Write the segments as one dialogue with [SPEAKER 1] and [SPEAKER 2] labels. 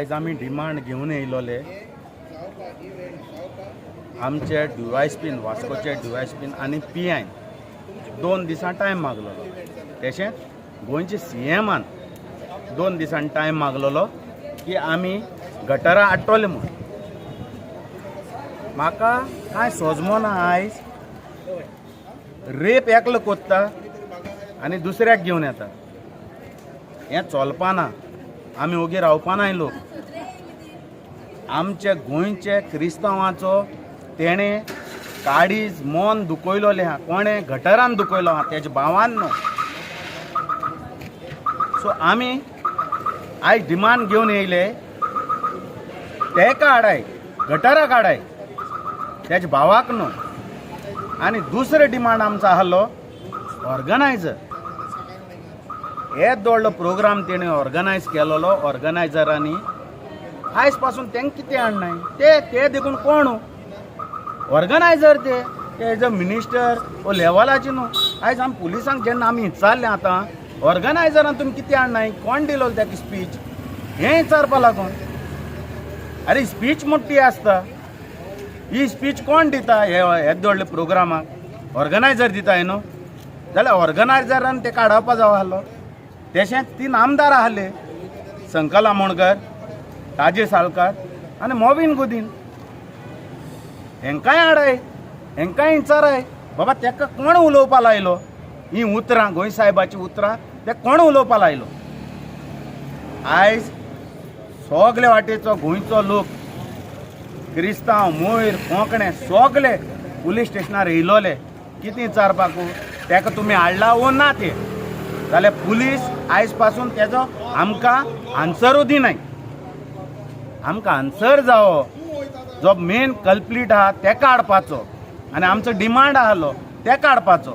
[SPEAKER 1] आयज आमी डिमांड घेवन येयलोले आमचे डीवायएसपीन, वास्कोचे डीवायएसपीन आनी पीआयन 2 दिसां टायम मागलेलो. तशेंच गोंयचे सीएमान 2 दिसांनी टायम मागलेलो की आमी गटरां हाडटले म्हूण. म्हाका कांय सोजमना, आयज रेप एकलो कोत्ता आनी दुसऱ्याक घेवन येता. हें चलपाना. आमी ओगी रावपानाय लोक. आमचे गोंयचे क्रिस्तांवाचो तेणें काळीज, मन दुखयलोलें आहा. कोणें गटरान दुखयलो आहा, तेज्या भावान न्हू. सो आमी आयज डिमांड घेवन येयले, तेका हाडाय, गटराक हाडाय, तेज्या भावाक न्हू. आनी दुसरो डिमांड आमचो आहलो, ऑर्गनायझर हे व्हडलो प्रोग्राम तेणें ऑर्गनायज केलोलो. ऑर्गनायझरांनी आयज पासून तांकां कितें हाडनाय ते ते देखून कोण ऑर्गनायझर ते ते एज अ मिनिस्टर ओ लेवलाचे न्हू. आयज आमी पुलिसांक जेन्ना आमी विचारलें, आतां ऑर्गनायझरान तुमी कितें हाडनाय, कोण दिलो ताका स्पीच, हें विचारपा लागून. अरे, स्पीच मोठी आसता. ही स्पीच कोण दिता हे येदे व्हडले प्रोग्रामाक? ऑर्गनायझर दिता न्हू? जाल्यार ऑर्गनायझरान ते काडपा जावो आहलो. तशेंच तीन आमदार आहले, संकल आमोणकर, ताजे सालकार आनी मोविन गुदीन, हेंकांय हाडाय, हेंकांय विचाराय, बाबा तेका कोण उलोवपा लायलो ही उतरां, गोंय साहेबाची उतरां ते कोण उलोवपा लायलो? आयज सगळे वाटेचो गोंयचो लोक, क्रिस्तांव, मोयर, कोंकणे सगळे पुलीस स्टेशनार येयलोले. कितें विचारपाकू? तेका तुमी हाडला वो ना ते? जाल्यार पुलीस आयज पासून तेजो आमकां आन्सरूय दिनाय. आमकां आन्सर जावो, जो मेन कल्प्रीट आहा तेका हाडपाचो आनी आमचो डिमांड आहलो तेका हाडपाचो.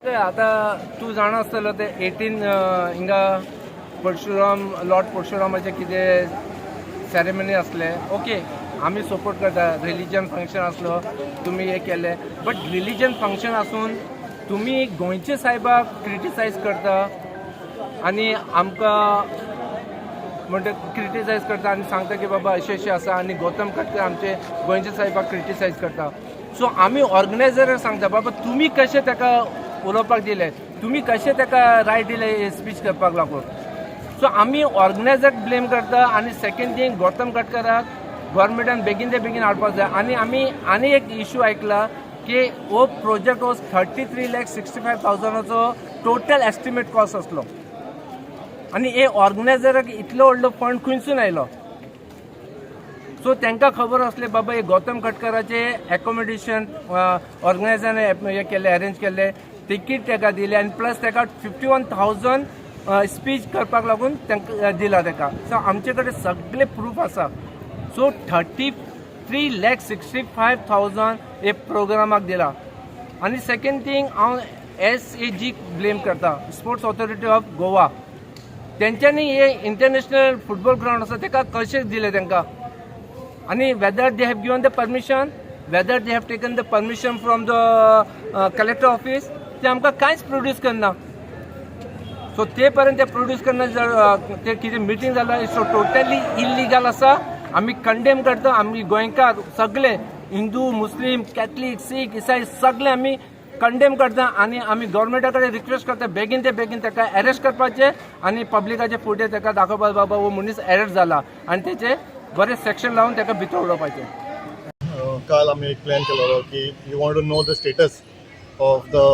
[SPEAKER 2] ते आतां तूं जाणा आसतलो, ते 18 हिंगा परशुराम, लॉर्ड परशुरामाचें कितें सेरेमनी आसले. ओके, आमी सपोर्ट करता. रिलीजन फंक्शन आसलो, तुमी हें केलें, बट रिलीजन फंक्शन आसून तुमी गोंयचे सायबाक क्रिटिसायज करता आनी आमकां म्हणटा, क्रिटिसायज करता आनी सांगता की बाबा अशें अशें आसा. आनी गौतम खटकर आमचे गोंयचे सायबाक क्रिटिसायज करता. सो आमी ऑर्गनायझराक सांगता, बाबा तुमी कशें ताका उलोवपाक दिलें? तुमी कशें ताका रायट दिलें स्पीच करपाक लागून? सो आमी ऑर्गनायझराक ब्लेम करता. आनी सेकंड थींग, गौतम खटकराक गव्हर्मेंटान बेगीन ते बेगीन हाडपाक जाय. आनी आमी आनी एक इशू आयकला की हो प्रोजेक्ट हो 33,65,000चो टोटल एस्टिमेट कॉस्ट आसलो आनी हे ऑर्गनायझराक इतलो व्हडलो फंड खंयसून आयलो? सो तांकां खबर आसलें, बाबा हे गौतम खटकराचे एकोमोडेशन ऑर्गनायझरान हे केल्ले, अरेंज केल्ले, तिकीट ताका दिले आनी प्लस ताका 51,000 स्पीच करपाक लागून तांकां दिला ताका. सो आमचे कडेन सगळे प्रूफ आसा. सो 33,65,000 हे प्रोग्रामाक दिला. आनी सेकंड थींग, हांव एसएजी ब्लेम करता, स्पोर्ट्स ऑथॉरिटी ऑफ गोवा. तेंच्यांनी हे इंटरनॅशनल फुटबॉल ग्रावंड आसा, ताका कशें दिलें तांकां? आनी whether they have given the permission, whether they have taken the permission from the collector office, ते आमकां कांयच प्रोड्यूस करना. सो ते पर्यंत ते प्रोड्यूस करना जर ते कितें मिटींग जाला, सो टोटली इलिगल आसा. आमी कंडेम करता. आमी गोंयकार सगळे, हिंदू, मुस्लीम, कॅथलीक, सीख, इसाई, सगळे आमी कंडेम करता. आनी आमी गव्हर्मेंटा कडेन रिक्वेस्ट करता, बेगीन ते बेगीन ताका अरेस्ट करपाचें आनी पब्लिकाचे फुडें ताका दाखोवपाक, बाबा हो मनीस अरेस्ट जाला, आनी तेचे बरे सेक्शन लावन ताका भितर उडोवपाचें.
[SPEAKER 3] काल आमी एक प्लॅन केलेलो की you want to know the status of the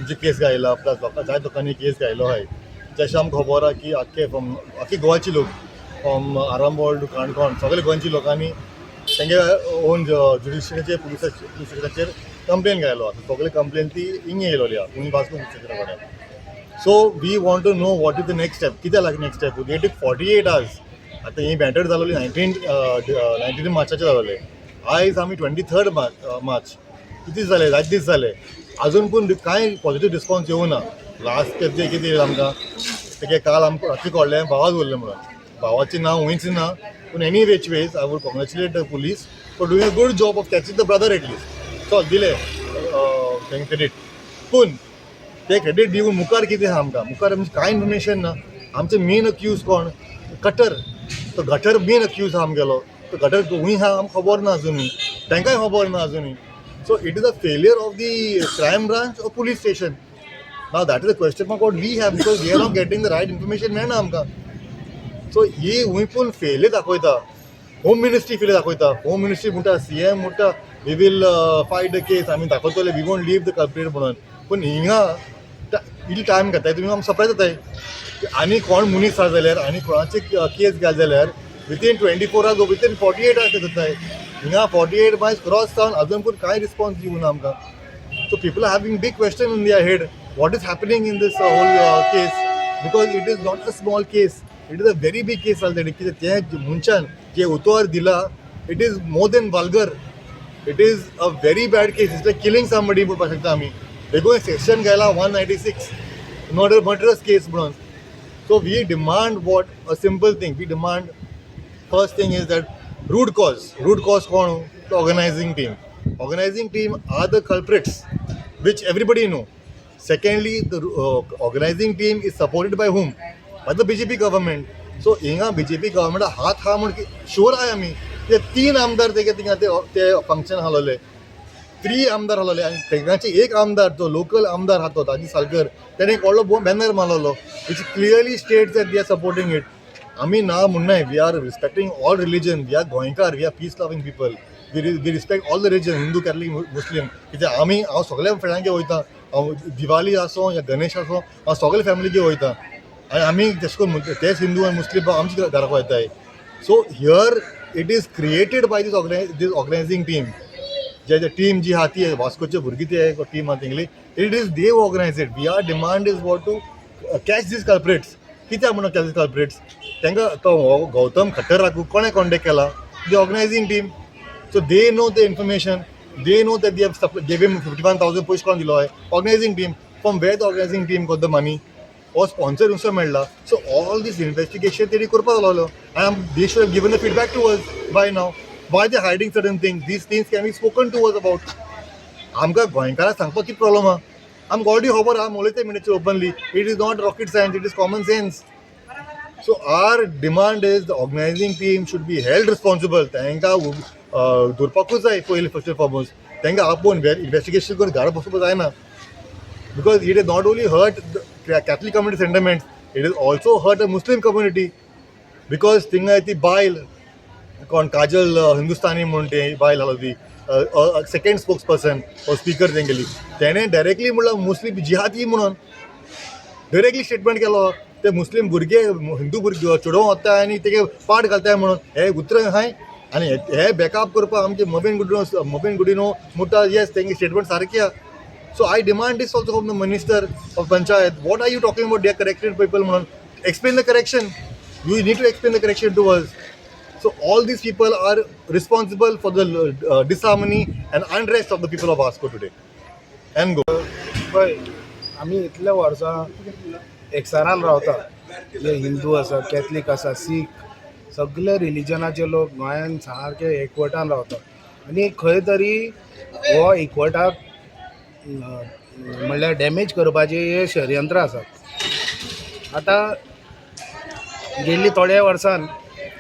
[SPEAKER 3] जी केस घायला, प्लस लोकां, जायते लोकांनी केस घायलो आहाय. जशें आमकां खबर आहा की आख्खे फ्रॉम आख्खे गोवाची लोक, फ्रॉम आरांबोल टू काणकोण, सगळे गोंयची लोकांनी तेंगे ओन ज्युडिशनाचेर, पुलिसाचेर, पुलीस स्टेशनाचेर कंप्लेन घायलो आसा. सगळे कंप्लेन ती हिंग येयलोली आहा पुणी वास्को पुलीस स्टेशना कडेन. So we want to know what is the next step. कितें लागीं next step? They took 48 hours. आतां ही मॅटर जालोली 19 मार्चाचे जालोले. आयज आमी 23 मार्च. कितें जाले, जायते दीस जाले, अजून पूण कांय पॉझिटीव रिस्पॉन्स येवना. लास्ट जे कितें येयलें आमकां तेगे, काल आमकां रातचें कळ्ळें, भावाच उरलें म्हणून. भावाचें नांव खंयच ना. पूण any which ways, I would congratulate the police for doing a good job of catching the brother at least. चल, दिलें तेंकां क्रेडीट. पूण ते क्रेडीट दिवन मुखार कितें आहा आमकां? मुखार आमचें कांय इन्फॉर्मेशन ना. आमचे मेन अक्यूज कोण? कटर. तो गटर मेन अक्यूज आहा आमगेलो. तो गटर खंय आहा आमकां खबर ना अजुनूय, तांकांय खबर ना अजुनूय. So it is a failure of the crime branch or police station. Now that is a question mark what we have, because we are not getting the right information मेळना आमकां. सो ही हूंय पूण फेलियर दाखयता, home ministry failure दाखयता. Home ministry म्हणटा, CM म्हणटा, we will fight the case, आमी दाखयतले, we won't leave the culprit म्हणून. पूण हिंगा इतली टायम घेताय तुमी, आमकां सरप्रायज जाताय की आनी कोण मनीस आसा जाल्यार आनी कोणाचे केस घाल जाल्यार within 24 hours, within 48 hours जाताय. हिंगा 48 मायल्स क्रॉस जावन अजून पूण कांय रिस्पॉन्स दिवना आमकां. So people are having big question in their head, what is happening in this whole case, because it is not a small case, it is a very big case already. कित्याक तें मनशान जे उतर दिला, it is more than vulgar, it is a very bad case. It's like killing somebody म्हणपाक शकता आमी. देखून section घायला 196, murderous case म्हणून. So we demand what, a simple thing we demand. First thing is that root cause. Root cause कोण? The organizing team. Organizing team are the culprits, which everybody know. Secondly, the organizing team is supported by whom? By the BJP government. So हिंगा BJP government हात हा म्हण sure आहाय आमी. ते तीन आमदार तेगे थिंगा ते ते फंक्शन हालवले, थ्री आमदार हालवले आनी तेंगाचे एक आमदार जो लोकल आमदार आहा तो दाजी सालकर, तेणे एक व्हडलो banner मारलेलो which clearly states that they are supporting it. आमी ना म्हणनाय, we are respecting all religion. We are Goenkar, we are peace loving people, we respect all the religion, Hindu, Catholic, Muslim. कित्याक आमी, हांव सगळ्या फ्रेंडांगे वयता. हांव दिवाली आसूं या गणेश आसूं, हांव सगळे फॅमिलीगे वयता आनी आमी तशें करून तेच हिंदू आनी मुस्लीम आमच्या घराक वयताय. So here it is created by this organizing team. J J team जी आहा ती वास्कोचे भुरगीं, ते टीम आहा तेंगली, it is they organize it. We are demand is what, to catch these culprits. कित्याक म्हणून कॅच these कल्प्रिट्स? तांकां तो हो गौतम खट्टराकू कोणें कॉन्टेक्ट केला? The organizing team. So they know the information, they know that they have gave him 51,000. पयशे कोण दिलो आहे? Organizing team. From where the organizing team got the money? हो स्पॉन्सर खंयसर मेळ्ळा? सो ऑल these investigation तेणी करपाक लागलो आनी they should have given the feedback to us by now. Why they hiding certain things? These things can be spoken to us about. आमकां गोंयकारांक सांगपाक कितें प्रॉब्लम आहा? आमकां ऑलरेडी खबर आहा. उलयता minister openly. It is not rocket science, it is common sense. So our demand is the organizing team should be held responsible. तांकां धरपाकूच जाय पयलीं. फर्स्ट एंड फॉरमोस्ट तांकां आपोवन इन्वेस्टिगेशन करून घरा बसोवपाक जायना, because it is not only hurt the Catholic community sentiments, it is also hurt the Muslim community, because थिंगा ती बायल कोण, काजल हिंदुस्तानी म्हूण ती बायल आसलो, ती सेकंड स्पोक्स पर्सन ओ स्पीकर तेंगेली, तेणें डायरेक्टली म्हणलां मुस्लीम जिहादी म्हणून. डायरेक्टली स्टेटमेंट केलो, ते मुस्लीम भुरगे हिंदू भुरगे चेडवां वता आनी तेगे पाट घालताय म्हणून. हे उतरां आहाय आनी हे बॅकअप करपाक आमचे मबीन गुडिनो, मबीन गुडिनो म्हणटा, येस, तेंगे स्टेटमेंट सारकें आहा. So I demand this also from the minister of panchayat. What are you talking about, they are corrected people म्हणून? Explain the correction. You need to explain the correction to us. So all these people are responsible for the disharmony and unrest of the people of Vasco today. And go.
[SPEAKER 4] पळय, आमी इतले वर्सां एकचारान रावता. जे हिंदू आसा, Catholic आसा, सीख, सगळे रिलिजनाचे लोक गोंयान सारके एकवटान रावता आनी खंय तरी हो एकवटाक म्हणल्यार डॅमेज करपाचें हें षडयंत्र आसा. आतां गेल्ली थोड्या वर्सान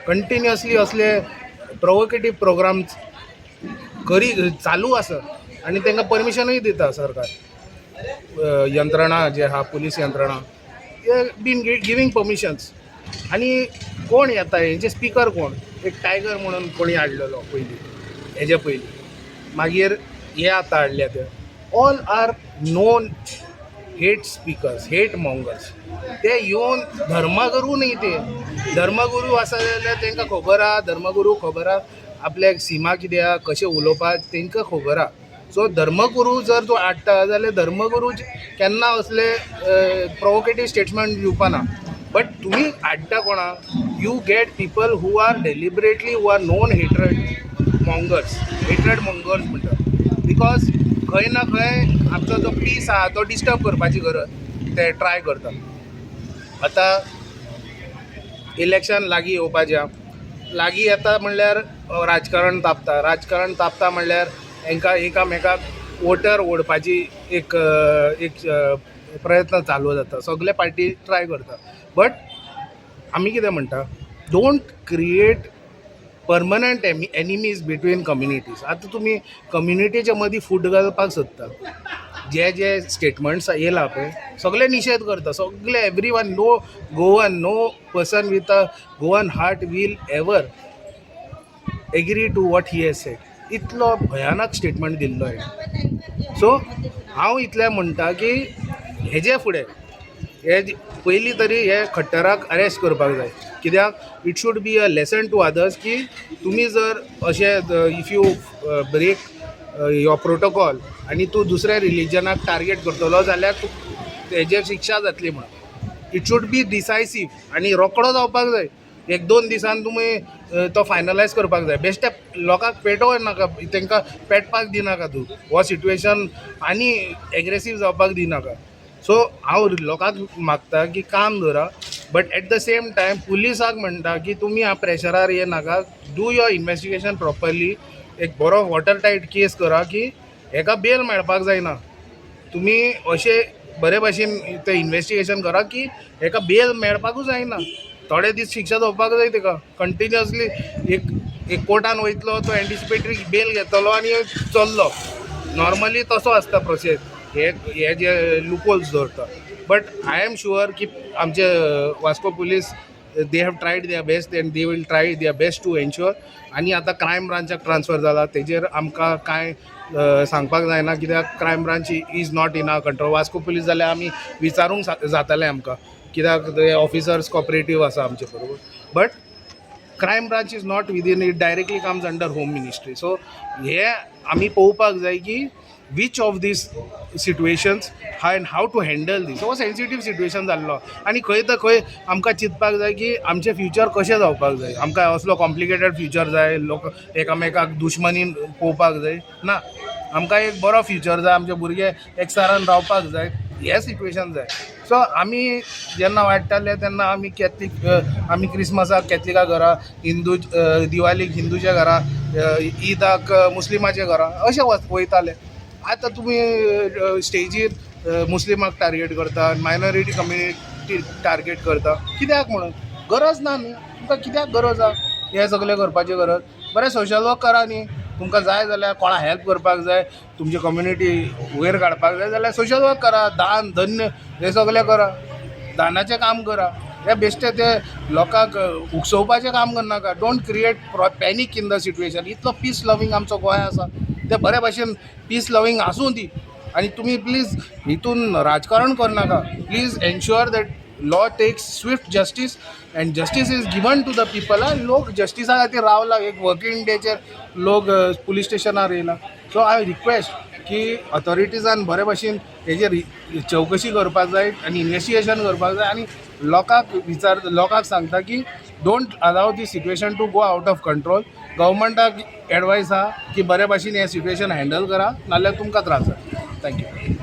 [SPEAKER 4] कंटिन्युअसली असले प्रोवोकेटीव प्रोग्राम्स करी चालू आसा आनी तांकां परमिशनूय दिता सरकार. यंत्रणा जे आहा, पुलीस यंत्रणा, ते बीन गिवींग परमिशन्स. आनी कोण येता हेंचे स्पिकर कोण, एक टायगर म्हणून कोणी हाडलेलो पयलीं, हेजे पयलीं, मागीर हे आतां हाडल्या ते all are known hate speakers, hate mongers. ते येवन धर्मगुरू न्ही, ते धर्मगुरू आसा जाल्यार तांकां खबर आहा, धर्मगुरू खबर आहा आपल्याक सीमा कितें आहा, कशें उलोवपाक तांकां खबर आहा. सो धर्मगुरू जर तूं हाडटा जाल्यार धर्मगुरू केन्ना असले प्रोवोकेटीव स्टेटमेंट दिवपाना. बट तुमी हाडटा कोणाक? You get people who are deliberately, who are known hatred mongers. Hatred mongers म्हणटा because खंय ना खंय आमचो जो पीस आहा तो डिस्टर्ब करपाची गरज ते ट्राय करता. आतां इलेक्शन लागीं येवपाचें आहा. लागीं येता म्हणल्यार राजकारण तापता. राजकारण तापता म्हणल्यार हेंकां एकामेकाक वोटर ओडपाची एक प्रयत्न चालू जाता. सगळे पार्टी ट्राय करता. बट आमी कितें म्हणटा Don't create permanent enemies between communities. आतां तुमी कम्युनिटीच्या मदीं फूट घालपाक सोदता. जे जे स्टेटमेंट्स येयला पळय, सगळे निशेध करता सगळे. Everyone, no Goan, no person with a Goan heart will ever agree to what he has said. इतलो भयानक स्टेटमेंट दिल्लो आहे. सो हांव इतलें म्हणटा की हेजे फुडें हे पयलीं तरी हे खट्टराक अरेस्ट करपाक जाय, कित्याक it should be a lesson to others की तुमी जर अशें, if you break your protocol आनी तूं दुसऱ्या रिलिजनाक टार्गेट करतलो जाल्यार तूं तेजेर शिक्षा जातली म्हणून. It should be decisive आनी रोकडो जावपाक जाय. एक दोन दिसान तुमी तो फायनलायज करपाक जाय. बेश्टे लोकांक पेटोवं नाका, तांकां पेटपाक दिनाका. तूं हो सिट्युएशन आनी एग्रेसीव जावपाक दिनाका. सो हांव लोकांक मागता की काम दवरा, but at the same time पुलिसाक म्हणटा की तुमी ह्या प्रेशरार येनाका. Do your investigation properly. एक बरो वॉटर टायट केस करा की हेका बेल मेळपाक जायना. तुमी अशें बरे भाशेन तें इन्वेस्टिगेशन करा की हेका बेल मेळपाकूच जायना. थोडे दीस शिक्षा जावपाक जाय तेका कंटिन्युअसली. एक एक कोर्टान वयतलो तो, एंटिसिपेटरी बेल घेतलो आनी चल्लो. नॉर्मली तसो आसता प्रोसेस. हे हे जे लुपहोल्स दवरता, बट I am sure की आमचे Vasco police, they have tried their best and they will try their best to ensure. आनी आतां क्रायम ब्रांचाक ट्रान्सफर जाला, तेजेर आमकां कांय सांगपाक जायना, कित्याक crime branch is not in our control. Vasco police जाल्यार आमी विचारूंक जातालें आमकां, कित्याक ते ऑफिसर्स कॉपरेटीव आसा आमचे बरोबर, but crime branch is not within, it directly comes under home ministry. So हे आमी पळोवपाक जाय की which of these situations and how to handle this. हो सेन्सिटीव सिट्युएशन जाल्लो आनी खंय तर खंय आमकां चिंतपाक जाय की आमचें फ्युचर कशें जावपाक जाय. आमकां असलो कॉम्प्लिकेटेड फ्युचर जाय, लोक एकामेकाक दुश्मनीन पळोवपाक जाय ना. आमकां एक बरो फ्युचर जाय, आमचे भुरगे एकसारान रावपाक जाय, हें सिट्युएशन जाय. सो आमी जेन्ना वाडटाले तेन्ना आमी कॅथलीक, आमी क्रिसमसाक कॅथलिका घरा, हिंदू दिवाळीक हिंदूच्या घरा, ईदाक मुस्लिमाच्या घरा अशें वयताले. आतां तुमी स्टेजीर मुस्लिमाक टार्गेट करता, मायनॉरिटी कम्युनिटी टार्गेट करता, कित्याक म्हणून? गरज ना न्ही. तुमकां कित्याक गरज आहा हें सगळें करपाची गरज? बरें सोशल वर्क करा न्ही. तुमकां जाय जाल्यार, कोणा हेल्प करपाक जाय, तुमची कम्युनिटी वयर काडपाक जाय जाल्यार सोशल वर्क करा, दान धन्य हें सगळें करा, दानाचें काम करा. हे बेश्टे ते लोकांक उकसोवपाचें काम करनाका. Don't create panic in the situation. इतलो पीस लवींग आमचो गोंय आसा, ते बरे भाशेन पीस लवींग आसूं दी. आनी तुमी प्लीज हितून राजकारण करनाका. Please ensure that law takes swift justice and justice is given to the people. लोक जस्टिसा खातीर रावला, एक वर्किंग डेचेर लोक पुलीस स्टेशनार येयला. सो I request की ऑथॉरिटीजान बरे भाशेन हेजेर चवकशी करपाक जाय आनी इन्वेस्टिगेशन करपाक जाय आनी लोकांक विचार, लोकांक सांगता की don't allow the situation to go out of control. गव्हर्मेंटाक एडवायस आहा की बरे भाशेन हें सिट्युएशन हँडल करा, नाल्यार तुमकां त्रास जाता. Thank you.